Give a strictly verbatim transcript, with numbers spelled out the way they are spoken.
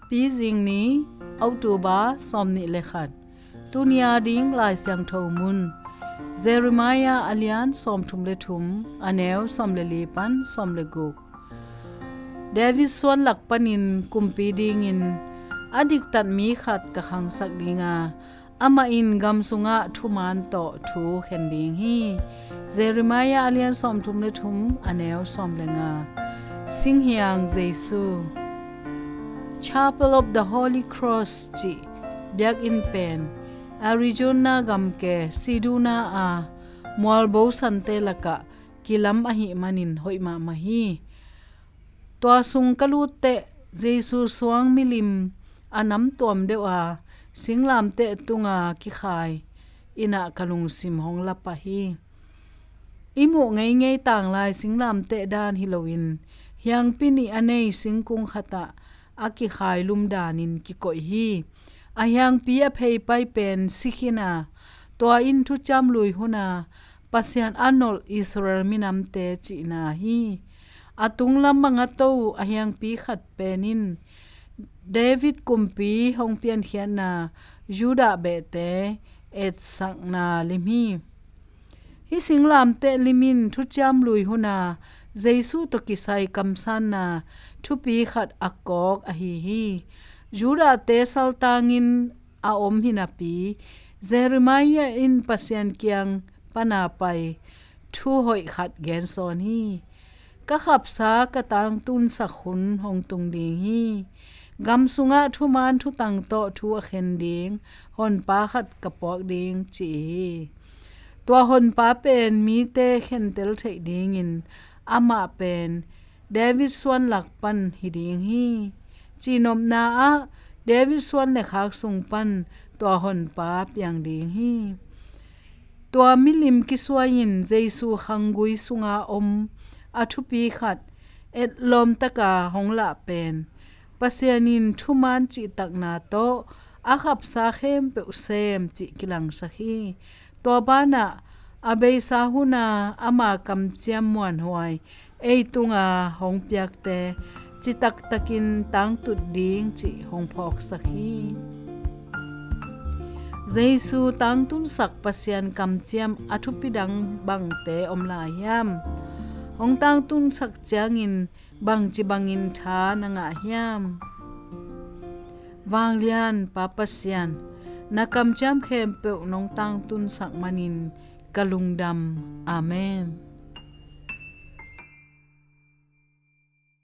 Pizing ni, October sawmnih le khat. Tuni a ding Lai Siangtho mun, Jeremiah a lian sawmthum le thum, a neu sawm le li pan sawm le guk. David suan lak panin kumpi dingin a diktat mi khat ka khangsak ding a, amah in gam sungah thuman tawh thu khen ding hi. Jeremiah a lian sawmthum le thum, a neu sawm le nga. Singhiang Jesu. Chapel of the Holy Cross cih biakinn pen Arizona gamke Sedona a mualbo sante lakah kilam ahih manin hoih mahmah hi. Tua sung ka lut teh Jesu suang milim a namtuam deuh a singlamteh tunga kikhai in ah ka lungsim hong la pah hi. I muh ngeingei tanglai singlamteh dan hi loin hiangpi nih a nei singkung khatah a kikhai lum danin kikoih hi. A hiangpi a pheipai pen sikhin a, tua in thuciam lui hun a Pasian a nolh Israel minamte cihna hi. A tunglam a ngato a hiangpi khat pen in David kumpi hong piankhiatna Judah behte etsakna lim hi. Hih singlamteh lim in thuciam lui hun a Jesu tawh kisai kamsanna thupi khat a kawk ahi hi. Judahte saltangin a om hi napi, Jeremiah in Pasian kiang pana pai thu hoih khat gensawn hi. Ka khapsa ka tangtunsak hun hong tung ding hi. Gam sungah thuman thutang tawh thu a khen ding honpa khat ka puak ding ci hi. Tua honpa pen mite khentel theih dingin amah pen David suan lak pan hi ding hi. Cihnopna ah David suan le khak sung pan tua honpa piang ding hi. Tua milim kisuai in Jesu khanggui sunga om a thupi khat etlawm taka hong lah pen Pasian in thuman cihtakna tawh a khapsa khempeuh sem cih kilangsak hi. Tua banah a beisa hun a ama kamciam muanhuai ei tunga hong piakte citaktakin tangtut ding cih hong phawksak hi. Jesu tangtunsak Pasian kamciam a thupi dang bangte om lai hiam? Hong tangtunsak ciangin bangci bangin tha na ngah hiam? Vanglian Pa Pasian, na kamciam khempeuh nong tangtunsak manin ka lungdam. Amen.